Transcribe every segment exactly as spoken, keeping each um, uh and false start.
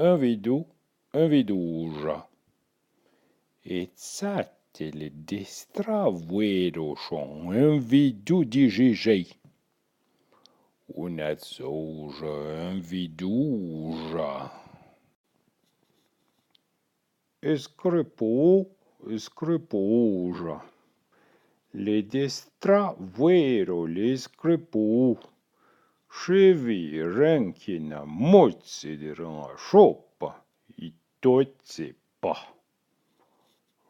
Un vidou, un vidouja. E tsate le destrà vouéro chon un vidou di jijé. Una tsouja, un vidouja. Escrepou, escrepouja. Le destrà vouéro l'escrepou. Che vi ren que na motse de ren a chopa, i totse pa.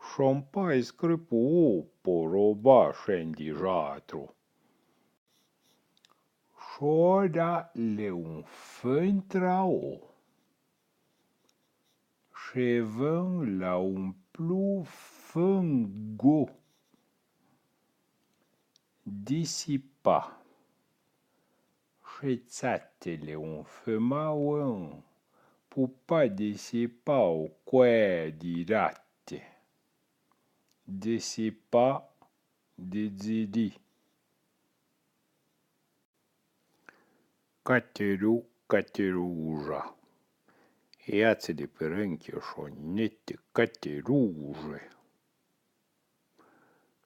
Chon pa escrepou po roba chen di jatro. Chora le un fentrao. Che ven la un plu fengo. Disipa. Che tsate le un femaouen, pu pa disipa o coè di rate. Disipa, dizidi. Caterou, caterouja. E atse de perenque chon nete caterouje.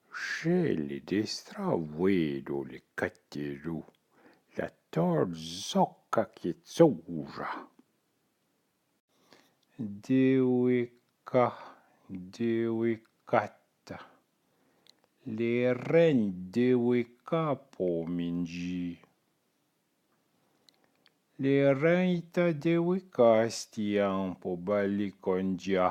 Che le destrà vouéro le caterou, la torzoca que tsouja. Deuica, deuicata. Le ren deuica po mindji. Le ren ita deuica stian po bali condia.